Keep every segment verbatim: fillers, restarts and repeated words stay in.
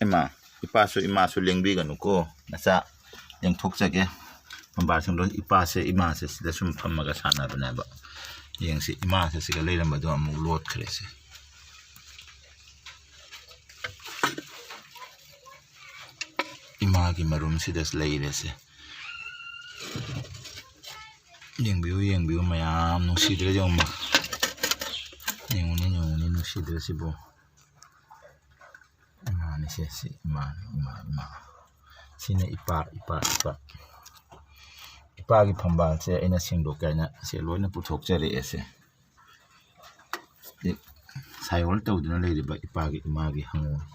ꯏꯃꯥ, ꯏꯄꯥꯁꯨ, ꯏꯃꯥꯁꯨ ꯂꯦꯡꯕꯤꯒꯅꯨꯀꯣ, ꯅꯆꯥ ꯂꯦꯡꯊꯣꯛꯆꯒꯦ꯫ ꯃꯣꯕꯥꯏꯜꯁꯤꯡꯗꯣ ꯏꯄꯥꯁꯦ, ꯏꯃꯥꯁꯦ ꯁꯤꯗ ꯁꯨꯝ ꯐꯝꯃꯒ ꯁꯥꯟꯅꯕꯅꯦꯕ꯫ ꯌꯦꯡꯁꯤ, ꯏꯃꯥꯁꯦ ꯁꯤꯒ ꯂꯩꯔꯝꯕꯗꯣ ꯑꯃꯨꯛ ꯂꯣꯠꯈ꯭ꯔꯦꯁꯦ꯫ ꯏꯃꯥꯒꯤ ꯃꯔꯨꯝꯁꯤꯗ ꯂꯩꯔꯦꯁꯦ꯫ ꯌꯦꯡꯕꯤꯌꯨ, ꯌꯦꯡꯕꯤꯌꯨ ꯃꯌꯥꯝ, ꯅꯨꯡꯁꯤꯗ꯭ꯔ ꯌꯦꯡꯉꯨ꯫ ꯌꯦꯡꯉꯨꯅꯦ, ꯌꯦꯡꯉꯨꯅꯦ, ꯅꯨꯡꯁꯤꯗ꯭ꯔ ꯁꯤꯕꯨ? ꯏꯃꯥꯅꯤꯁꯦ, ꯁꯤ ꯏꯃꯥꯅꯤ, ꯏꯃꯥ, ꯏꯃꯥ꯫ ꯁꯤꯅ ꯏꯄꯥ, ꯏꯄꯥ, ꯏꯄꯥ꯫ ꯏꯄꯥꯒꯤ ꯐꯝꯕꯥꯜꯁꯦ ꯑꯩꯅ ꯁꯦꯡꯗꯣꯛꯀꯦ ꯍꯥꯏꯅ ꯁꯦ ꯂꯣꯏꯅ ꯄꯨꯊꯣꯛꯆꯔꯛꯑꯦꯁꯦ꯫ ꯁꯤ ꯁꯥꯏꯑꯣꯜ ꯇꯧꯗꯨꯅ ꯂꯩꯔꯤꯕ ꯏꯄꯥꯒꯤ, ꯏꯃꯥꯒꯤ ꯍꯪꯉꯣꯏ꯫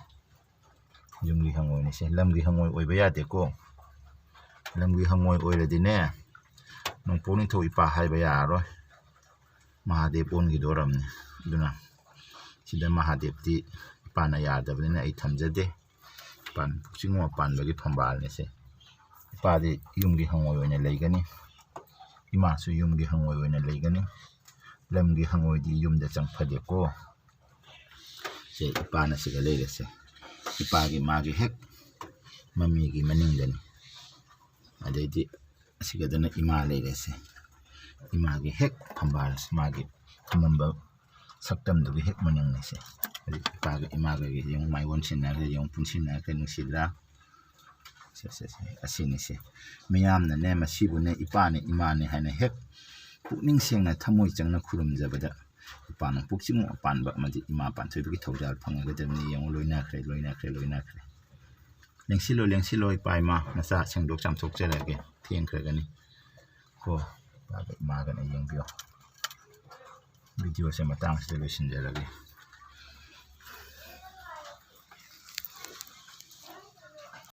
ꯌꯨꯝꯒꯤ ꯍꯪꯉꯣꯏꯅꯤꯁꯦ꯫ ꯂꯝꯒꯤ ꯍꯪꯉꯣꯏ ꯑꯣꯏꯕ ꯌꯥꯗꯦꯀꯣ꯫ ꯂꯝꯒꯤ ꯍꯪꯉꯣꯏ ꯑꯣꯏꯔꯗꯤꯅꯦ, ꯅꯣꯡꯄꯣꯛ ꯅꯤꯡꯊꯧ ꯏꯄꯥ ꯍꯥꯏꯕ ꯌꯥꯔꯔꯣꯏ꯫ ꯃꯍꯥꯗꯦꯕ ꯑꯣꯟꯈꯤꯗꯣꯔꯝꯅꯤ꯫ ꯑꯗꯨꯅ ꯁꯤꯗ ꯃꯍꯥꯗꯦꯕꯇꯤ ꯏꯄꯥꯅ ꯌꯥꯗꯕꯅꯤꯅ ꯑꯩ ꯊꯝꯖꯗꯦ꯫ ꯏꯄꯥ ꯄꯨꯛꯆꯤꯡꯉꯣ ꯄꯥꯟꯕꯒꯤ ꯐꯝꯕꯥꯜꯅꯤꯁꯦ꯫ ꯏꯄꯥꯗꯤ ꯌꯨꯝꯒꯤ ꯍꯪꯉꯣꯏ ꯑꯣꯏꯅ ꯂꯩꯒꯅꯤ꯫ ꯏꯃꯥꯁꯨ ꯌꯨꯝꯒꯤ ꯍꯪꯉꯣꯏ ꯑꯣꯏꯅ ꯂꯩꯒꯅꯤ꯫ ꯂꯝꯒꯤ ꯍꯪꯉꯣꯏꯗꯤ ꯌꯨꯝꯗ ꯆꯪꯐꯗꯦꯀꯣ꯫ ꯁꯦ ꯏꯄꯥꯅ ꯁꯤꯒ ꯂꯩꯔꯦꯁꯦ꯫ ꯏꯄꯥꯒꯤ ꯃꯥꯒꯤ ꯍꯦꯛ ꯃꯃꯤꯒꯤ ꯃꯅꯤꯡꯗꯅꯤ꯫ ꯑꯗꯩꯗꯤ ꯑꯁꯤꯒꯗꯅ ꯏꯃꯥ ꯂꯩꯔꯦꯁꯦ꯫ ꯏꯃꯥꯒꯤ ꯍꯦꯛ ꯐꯝꯕꯥꯜ, ꯃꯥꯒꯤ ꯊꯝꯃꯝꯕ ꯁꯛꯇꯝꯗꯨꯒꯤ ꯍꯦꯛ ꯃꯅꯤꯡꯅꯤꯁꯦ꯫ ꯍꯧꯖꯤꯛ ꯏꯄꯥꯒ ꯏꯃꯥꯒꯒꯤ ꯌꯦꯡꯉꯨ, ꯃꯥꯏꯑꯣꯟ ꯁꯤꯟꯅꯈ꯭ꯔꯦ, ꯌꯦꯡꯉꯨ, ꯄꯨꯟꯁꯤꯟꯅꯈ꯭ꯔꯦ, ꯅꯨꯡꯁꯤꯗ꯭ꯔꯥ? ꯁꯦ, ꯁꯦ, ꯁꯦ, ꯑꯁꯤꯅꯤꯁꯦ꯫ ꯃꯤꯌꯥꯝꯅꯅꯦ, ꯃꯁꯤꯕꯨꯅꯦ, ꯏꯄꯥꯅꯦ, ꯏꯃꯥꯅꯦ ꯍꯥꯏꯅ ꯍꯦꯛ ꯄꯨꯛꯅꯤꯡ ꯁꯦꯡꯅ, ꯊꯃꯣꯏ ꯆꯪꯅ ꯈꯨꯔꯨꯝꯖꯕꯗ, ꯏꯄꯥ ꯅꯣꯡꯄꯣꯛ ꯆꯤꯡꯉꯨ ꯄꯥꯟꯕ ꯑꯃꯗꯤ ꯏꯃꯥ ꯄꯥꯟꯊꯣꯏꯕꯒꯤ ꯊꯧꯖꯥꯜ ꯐꯪꯉꯒꯗꯕꯅꯤ꯫ ꯌꯦꯡꯉꯨ, ꯂꯣꯏꯅꯈ꯭ꯔꯦ, ꯂꯣꯏꯅꯈ꯭ꯔꯦ, ꯂꯣꯏꯅꯈ꯭ꯔꯦ꯫ ꯂꯦꯡꯁꯤꯜꯂꯣ, ꯂꯦꯡꯁꯤꯜꯂꯣ, ꯏꯄꯥ ꯏꯃꯥ, ꯅꯆꯥ ꯁꯦꯡꯗꯣꯛ ꯆꯥꯝꯊꯣꯛꯆꯔꯒꯦ, ꯊꯦꯡꯈ꯭ꯔꯒꯅꯤ꯫ ꯀꯣ, ꯏꯄꯥꯒ ꯏꯃꯥꯒꯅ ꯌꯦꯡꯕꯤꯌꯣ꯫ ꯚꯤꯗꯤꯑꯣꯁꯦ ꯃꯇꯥꯡꯁꯤꯗ ꯂꯣꯏꯁꯤꯟꯖꯔꯒꯦ꯫